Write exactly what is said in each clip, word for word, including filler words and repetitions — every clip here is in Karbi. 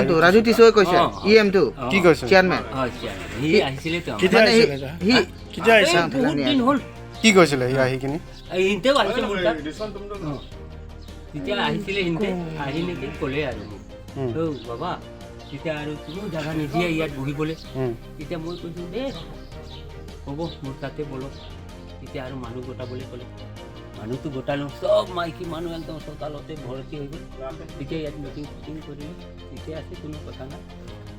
এইটো ৰাজু টিছ'ই কৈছে, অ, অ। ই এম টো। অ। কি কৈছে? চেয়াৰমেন। অ, চেয়াৰমেন। সি সি আহিছিলেতো আমাৰ। কি মানে আহিছিলে সি, তেওঁ? সি আ, কেতিয়া আহিছে? এই বহুত দিন হ'ল। কি কৈছিলে সি আহি কিনি? এই সিহঁতেও আহিছিল মোৰ তাত। অ। তেতিয়া আহিছিলে সিহঁতে, আহি নেকি ক'লে আৰু মোক। উম। "অ, বাবা, তেতিয়া আৰু কোনো জাগা নিদিয়ে ইয়াত বহিবলৈ।" উম। তেতিয়া মই কৈছো, "দে, হ'ব, মোৰ তাতে বলক।" তেতিয়া আৰু মানুহ গোটাবলৈ ক'লে। মানুহটো গোটালো, চব মাইকী মানুহ একদম চোতালতে ভৰ্তি হৈ গ'ল। তেতিয়া ইয়াত মিটিং ফিটিং কৰিলে, ঠিকে আছে, কোনো কথা নাই।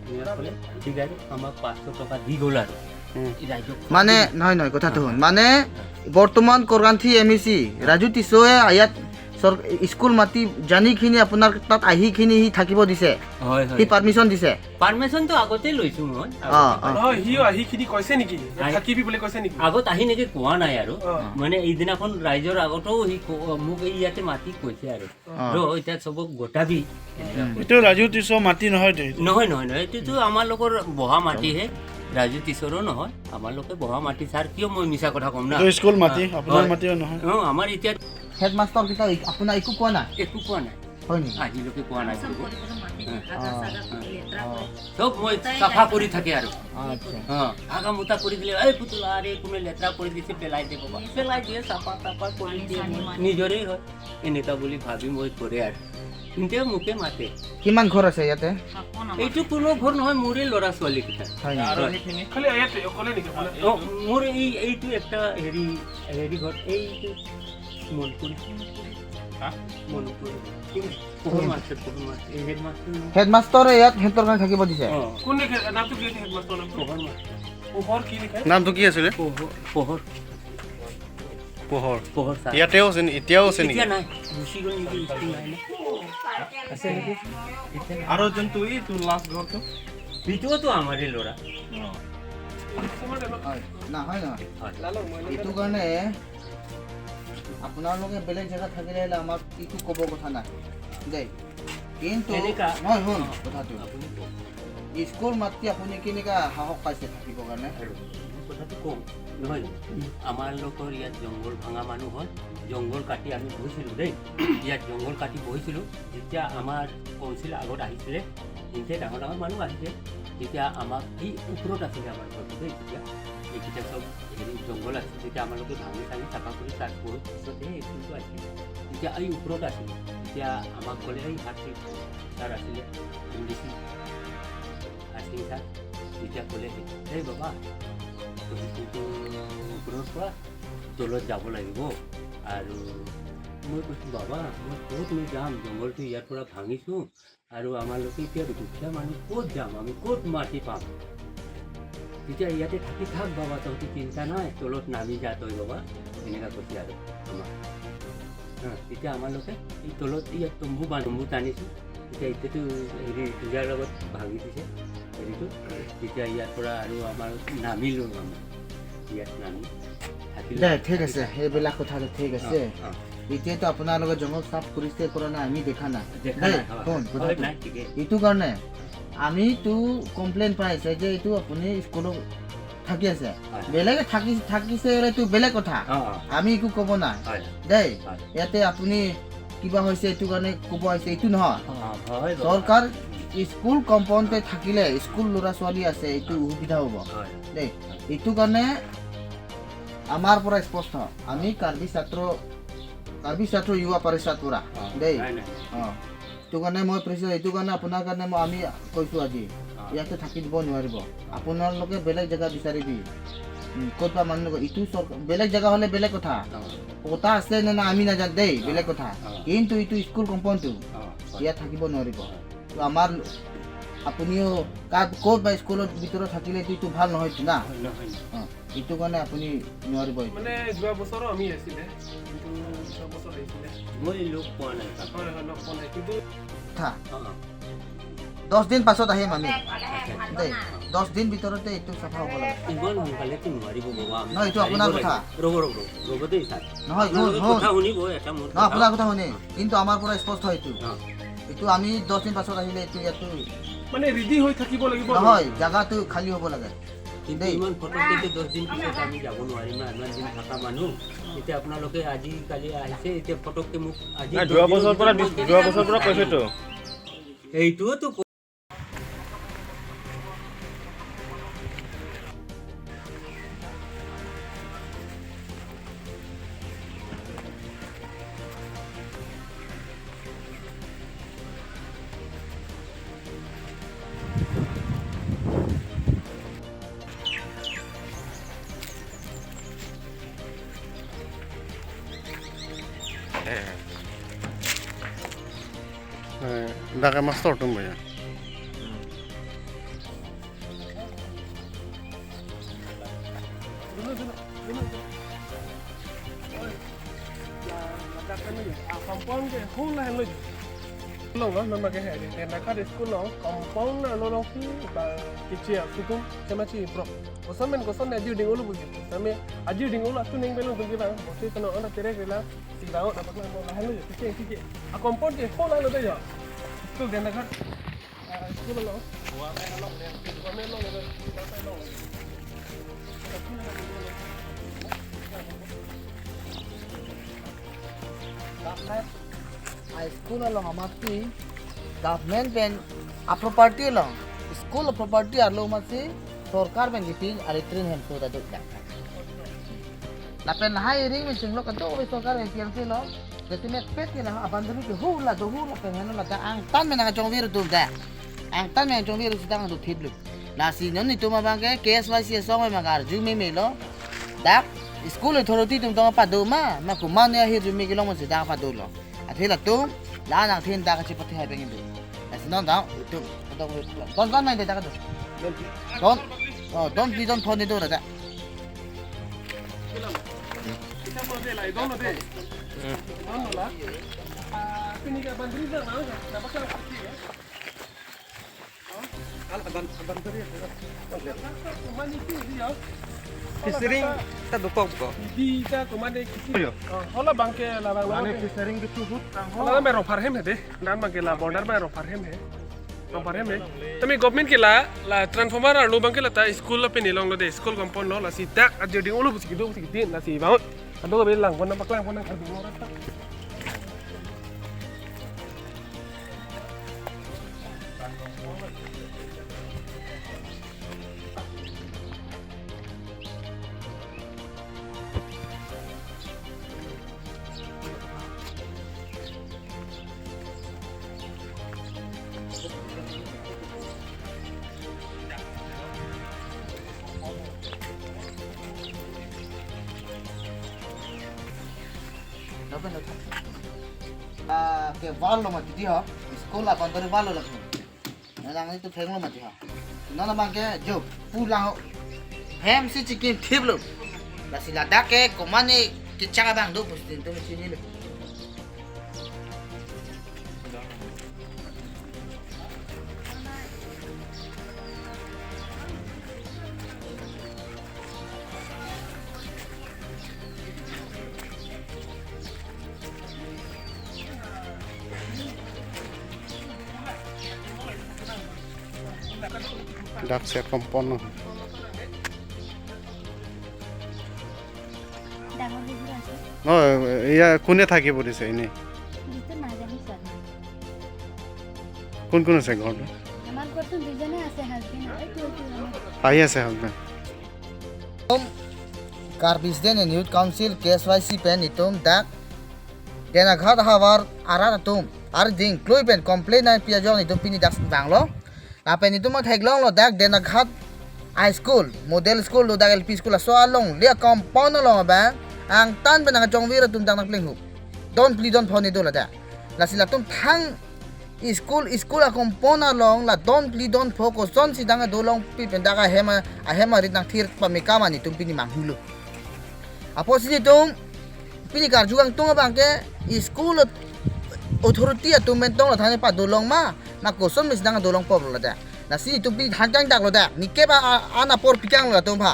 এনেকুৱা ক'লে, ঠিক আছে, আমাক পাঁচশ টকা দি গ'ল আৰু। উম। এই ৰাইজক মানে, নহয়, নহয়, কথাটো শুন। মানে, বৰ্তমান কৰগান্থী এম ই চি ৰাজু টিছ'য়ে ইয়াত চৰ-, স্কুল মাটি জানিখিনি আপোনাৰ তাত আহিখিনি সি থাকিব দিছে? হয়, হয়। সি পাৰ্মিশ্যন দিছে? পাৰ্মিশ্যনটো আগতে লৈছো মই, অ, আগতে অ। পাৰ্মিশ্যন। নহয়, সিও আহি কিনি কৈছে নেকি? যে আহি থাকিবি বুলি কৈছে নেকি? আগত আহি নেকি কোৱা নাই আৰু। অ। মানে, এইদিনাখন ৰাইজৰ আগতেও সি ক-, মোক এই ইয়াতে মাতি কৈছে আৰু। অ। "ৰ, এতিয়া চবক গোটাবি।" উম। এইটো ৰাজু টিছ'ৰ মাটি নহয় দে এইটো? নহয়, নহয়, নহয়, এইটোতো আমাৰ লগৰ বহা মাটিহে, ৰাজু টিছ'ৰো নহয়, আমাৰ লোকে বহা মাটি। ছাৰ, কিয় মই মিছা কথা ক'ম না? এইটো স্কুল মাটি, অ, আপোনাৰ হয়। মাটিও নহয়। অ, আমাৰ এতিয়া হেডমাষ্টৰ কেইটা আপোনাৰ একো কোৱা নাই? একো কোৱা নাই। হয় নেকি? আজিলৈকে কোৱা নাই। চব কৰি পেলাই মাটি অ। আধা চাধা অ। লেতেৰা অ। কৰে। চব মই চাফা কৰি থাকে আৰু। আচ্ছা। অ, হাগা মুতা কৰি দিলে, "এই পুতুলা, আৰে কোনে লেতেৰা কৰি দিছে, পেলাই দে বাবা।" পেলাই দিয়ে, চাফা তাফা কৰি দিয়ে, মই নিজৰেই হয়। এনেকা বুলি ভাবি মই কৰে আৰু। কিন্তু মোকে মাতে। কিমান ঘৰ আছে ইয়াতে? এইটো কোনো ঘৰ নহয়, মোৰে ল'ৰা ছোৱালী কেইটা। হয় নেকি? হয়। খালি ইয়াতে অকলে নেকি? অ, মোৰ এই, এইটো একটা হেৰি, হেৰি ঘৰ, এইটো মণিপুৰী। হা? মণিপুৰী। কোন? পোহৰ মাষ্টৰ, পোহৰ মাষ্টৰ। এই হেডমাষ্টৰ নহয়। হেডমাষ্টৰে ইয়াত সিহঁতৰ কাৰণে থাকিব দিছে? অ। কোন লিখে? নামটো কি লিখে হেডমাষ্টৰ নামটো? পোহৰ মাষ্টৰ। পোহৰ কি লিখে? নামটো কি আছিলে? পোহৰ, পোহৰ। পোহৰ। পোহৰ ছাৰ। ইয়াতেও আছে নি-, এতিয়াও আছে নেকি? এতিয়া নাই, গুচি গ'ল নেকি, স্কুল নাই ন? আছে নেকি? এতিয়া নাই। আৰু যোনটো এইটো লাষ্ট ঘৰটো? এইটোওতো আমাৰে ল'ৰা। অ। হয়, নহয়, নহয়। হয়। এইটো কাৰণে আপোনালোকে বেলেগ জেগাত থাকিলে হ'লে আমাক একো ক'ব কথা নাই দেই। কিন্তু তেনেকা। নহয়, শুন অ, কথাটো। আপুনি কওক। স্কুল মাটি আপুনি কেনেকা সাহস পাইছে থাকিবৰ কাৰণে? আৰু কথাটো কওঁ, নহয়, উম। আমাৰ লোকৰ ইয়াত জংঘল ভাঙা মানুহ হয়, জংঘল কাটি আমি বহিছিলোঁ দেই। ইয়াত জংঘল কাটি বহিছিলোঁ। যেতিয়া আমাৰ কাউন্সিল আগত আহিছিলে, ইনকে ডাঙৰ ডাঙৰ মানুহ আহিছে, তেতিয়া আমাক এই ওপৰত আছিলে আমাৰ ঘৰটো দেই, তেতিয়া এইকেইটা চব হেৰি জংঘল আছিল, তেতিয়া আমালোকে ভাঙি চাঙি চাফা কৰি তাত বহুত পিছতহে স্কুলটো আহিছে। তেতিয়া এই ওপৰত আছিল, তেতিয়া আমাক ক'লে, এই হাতী ছাৰ আছিলে, এম ডি চি আছিং ছাৰ, তেতিয়া ক'লে, "এই বাবা, তুমি কিন্তু ওপৰৰ পৰা তলত যাব লাগিব।" আৰু মই কৈছোঁ, "বাবা, মই ক'ত মই যাম? জংঘলটো ইয়াৰ পৰা ভাঙিছোঁ, আৰু আমালোকে এতিয়া দুখীয়া মানুহ, ক'ত যাম আমি, ক'ত মাটি পাম? তেতিয়া ইয়াতে থাকি থাক বাবা, তহঁতি চিন্তা নাই, তলত নামি যা তই বাবা," এনেকা কৈছে আৰু আমাক। হা, তেতিয়া আমালোকে এই তলত ইয়াত তম্বু বান্ধ-, তম্বু টানিছোঁ। তেতিয়া এতিয়াতো হেৰি দুজাৰ লগত ভাঙি দিছে হেৰিটো। তেতিয়া ইয়াৰ পৰা আৰু আমাৰ নামিলোঁ আমি, ইয়াত নামি থাকিলোঁ। দে, ঠিক আছে, সেইবিলাক কথা ঠিক আছে। অ, অ। এতিয়াতো আপোনালোকে জংঘল চাফ কৰিছে কৰা নাই, আমি দেখা নাই। দেখা দেই, নাই, হয়, শুন, হয়, কথাটো। নাই, ঠিকেই। এইটো কাৰণে আমিতো কমপ্লেইন পাই আছে যে এইটো আপুনি স্কুলত থাকি আছে। হয়। বেলেগে থাকি, থাকিছে, এইটো বেলেগ কথা। অ, অ। আমি একো ক'ব নাই। হয়। দেই, হয়। ইয়াতে আপুনি কিবা হৈছে, এইটো কাৰণে ক'ব আহিছে, এইটো নহয়। অ, হয়, হয়। চৰকাৰ স্কুল কম্পাউণ্ডতে থাকিলে স্কুল ল'ৰা ছোৱালী আছে, এইটো অ। অসুবিধা হ'ব। হয়। দেই, এইটো কাৰণে আমাৰ পৰা স্পষ্ট। আমি কাৰ্বি ছাত্ৰ, কাৰ্বি ছাত্ৰ যুৱ পৰিষদ পৰা। অ, দেই। নাই, নাই, নাই। অ। এইটো কাৰণে মই প্ৰেচিডেণ্ট, এইটো কাৰণে আপোনাৰ কাৰণে মই, আমি কৈছোঁ আজি, অ। ইয়াতে থাকি দিব নোৱাৰিব। আপোনালোকে বেলেগ জেগা বিচাৰিবি। উম, ক'ত বা মানুহ, এইটো চৰকাৰ, বেলেগ জেগা হ'লে বেলেগ কথা। অ। পটা আছে নে নাই আমি নাজানো দেই, অ। বেলেগ কথা। অ। কিন্তু এইটো স্কুল কম্পাউণ্ডটো, অ, হয়। ইয়াত থাকিব নোৱাৰিব। অ। তো আমাৰ, আপুনিও কাক, ক'ত বা স্কুলৰ ভিতৰত থাকিলেতো এইটো ভাল নহয়তো না। নহয়, নহয়। অ। এইটো কাৰণে আপুনি নোৱাৰিব এইটো। মানে যোৱা বছৰো আমি আছিলে, কিন্তু যোৱা বছৰ আহিছিলে। মই লগ পোৱা নাই তাত। হয়, হয়, লগ পোৱা নাই, কিন্তু কথা। অ, অ। দহ দিন পাছত আহিম আমি। আচ্ছা, আচ্ছা। দেই, দহ দিন ভিতৰতে এইটো চাফা হ'ব লাগে। ইমান সোনকালেতো নোৱাৰিব বাবা, আমি নহয়, এইটো আপোনাৰ বিচাৰিব কথা। লাগিব। ৰ'ব, ৰ'ব, ৰ'ব, ৰ'ব দেই ছাৰ। নহয়, আপোনালোকে শুন, শুন। কথা শুনিব, এটা মোৰ নহয়, কথা। আপোনাৰ কথা শুনি, অ। কিন্তু আমাৰ পৰা স্পষ্ট হয় এইটো। অ। এইটো আমি দহ দিন পাছত আহিলে এইটো ইয়াতো মানে ৰেডি হৈ থাকিব লাগিব ন? নহয়, জাগাটো খালী হ'ব লাগে। কিন্তু দেই। ইমান ফটককে দহ দিন পিছত আমি যাব নোৱাৰিম না, ইমান দিন থকা মানুহ। এতিয়া আপোনালোকে আজি কালি আহিছে, এতিয়া ফটককে মোক আজি নাই, দহ যোৱা দিনৰ বছৰৰ পৰা ভিতৰত মই বিশ-, যোৱা বছৰৰ পৰা কৈছেতো। এইটোতো Pakai master atum ba ya. Compound ke whole lahenlo. Lo, no, no, ke hai, Dendakhat school lo, compound lo, lo, lo, ki, ba, kichi, a, kutum, sema chi, pro. Koson men, koson ne, ajir ding-olo buji. Same, ajir ding-olo, atu ning belong tum ki ba, bosi tono, ona terek rela, si ba, ona paklang, ona lahenlo, kichi, kichi. A compound ke whole lahenlo de ya. School Dendakhat. Government, a school along amatsi government pen a property along, school property arlo amatsi sorkar pen kipi aritrin hem suda duk dak. Lapen lahai ring pen chinglo kado ave sorkar pen kiang si lo. Jadi mekpet ke la a boundary ke hula do hula pen heno la dak angtan men nangchongvir atum dak. Angtan men chongvir atum si dak do thip lo. Lasi non netum abang ke K S Y C asong abang arju meme lo. Dak school authority atum tong pado ma, ma komat ahirjume kelong si dak pado lo. Athe latum la nangthin dak chepathe hai pengen do. Lasi non dak itum don don main dak do. Don, oh, don di don phone do dak. Fishery ta dokok ko. Di ta komane kisi. Ayo. Oh, hala abang ke la abang. Mane lo. Fishery ke chuhut tang ho. Hala abang rong pharhem he de. Dan abang ke la border abang rong pharhem he. Rong pharhem he. Tami government ke la, la transformer arlo abang ke la ta school la pini longlo de, school compound lo, lasi dak ajir ding-olo busi kedo busi kedin lasi abang. Ado ke lang pon paklang pon karbon lo rata. Ah, ke wall lo mati di ho. School la boundary wall lo lagi. Na lang itu pheng lo mati ho. Na na abang ke jo pulang ho. Hem si chikim thip lo. Lasi ladak ke komane kechak abang do pustin tu chini lo. Dak se compound lo. ডাঙৰ সেইবোৰ আছে। নহয়, এয়া কোনে থাকিব দিছে এনেই? এইটো নাজানো ছাৰ। কোন কোন আছে ঘৰত? আমাৰ ঘৰতো দুজনে আছে, হাজবেণ্ড আৰু এইটো, এইটো আমাৰ। আহি আছে husband. Karbi Student and Youth Council, K S Y C pen itum dak Dendakhat havar arat atum arding klui pen complain nangpi ajok itum pini dak vanglo. Lapen itum theklonglo dak Dendakhat High School, model school lo dak L P school aso along, le compound along abang angtan pen nangchongvir atum dak nangplenghup. Don phli don pho ne do ladak. Lasi latum thang school, school a compound along la don phli don pho kosonsi dak dolongpi pen dak ahem a, ahem arit nangthir pame kama netum pini manghulo. Apotsi netum pini karju kangtung abang ke school authority atum pen tong la thane padolong ma, ma koson mesi dak dolong pop lo ladak. Lasi netum pini than kangdaklo dak. Neke ba a-, an apor pikanglo latum pha.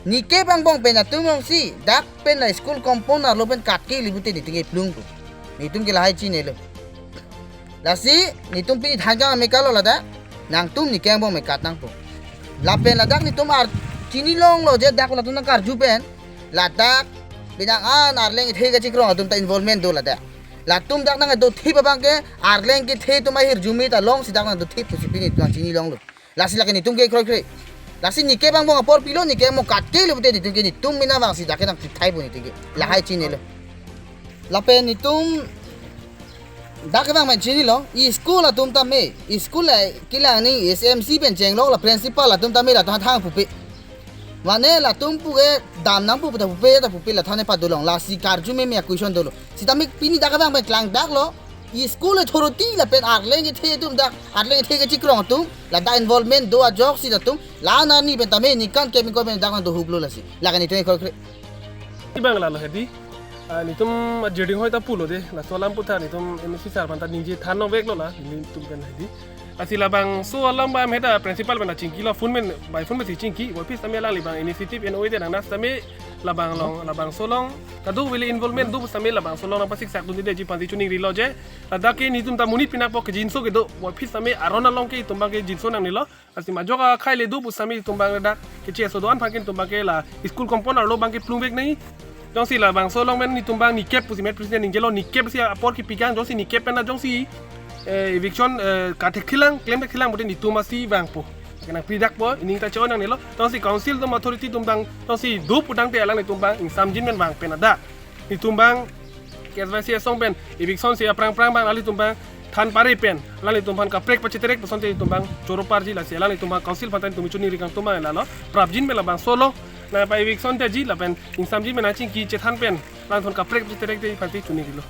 Neke angbong pen atum alongsi dak pen la school compound arlo pen katke li pute netum ke plung pu. Netum ke lahai chinilo. Lasi netum pini than kang amekalo ladak. Nangtum neke angbong me kat nangpo. Lapen ladak netum ar chinilonglo je dak latum nangkarju pen. Ladak bidang an arleng kethe kachikrong atum ta involvement do ladak. Latum dak nangdo thip abang ke arleng kethe atum ahirjume ta longsi dak nangdo thip pusi pini nangchinilonglo. Lasi lake netum ke kroikre. Lasi neke angbong apor pilo, neke angbong katke lo pute netum ke netum mina abangsi dak ke nangthithai pu netum ke. Lahai chinilo. Lapen netum dak ke abang pen chinilo, school atum tame, school la kelang ni S M C pen chenglok la principal atum tame la thang pupe. Mane latum pu ke dam nangpo pu ta pupe ta pupe la thane padolong, lasi karju meme a-question dolo. Sitame pini dak ke abang pen klangdaklo, School authority lapen arleng kethe atum dak, arleng kethe kechikrong atum, ladak involvement do ajoksi latum, la nani pen tame ningkan kep ingkoi pen dak nangdohuklo lasi. Lake netum khor kre. Ibang lalo hedi. Ah, netum ajirding hoi ta pulo de. Laso alam puthot netum M A C sir aphan ta ningje than nangveklo la, netum pen hedi. Lasi labangso alam bang heta principal pen ta chingkilo, phone pen, by phone pensi chingki, voiphit sitame alangli bang initiative en-o-e de nang, na sitame labang along, labangso along kadokave involvement do sitame labangso along nangpasiksak dunde ji aphansi choningrilo je. Ladak ke netum ta monit pinak po kejinso kedo, voiphit sitame aron along ke itum bang ke jinso nangnelo. Lasi majok akhai le do pu sitame itum bang ladak keche aso do-an aphan ke itum bang ke la school compound arlo bang ke plungvek nai. Jongsi labangso along pen netum bang nikep pusi met president ningjelo, nikep si apor kipikang, jongsi nikep pen na jongsi, eh, eviction, eh, kathek thilang, klem thek thilang pute netum asi vangpo. Kenang pridakpo, ining ta cho nangnelo. Jongsi council atum authority atum bang, jongsi do putangte alanglitum bang ingsamjin pen vang pen ada. Netum bang K S Y C asong pen eviction si aphrang phrang bang alanglitum bang than pare pen alanglitum aphan kaprek pacheterek pu asonte itum bang choro parji, lasi alanglitum bang council aphan ta itum choningri kangtung bang lalo. Prapjin pen labangso along nangpa-eviction detji lapen ingsamjin pen nangchingki chethan pen alanglitum aphan kaprek pacheterek de aphansi choningrilo.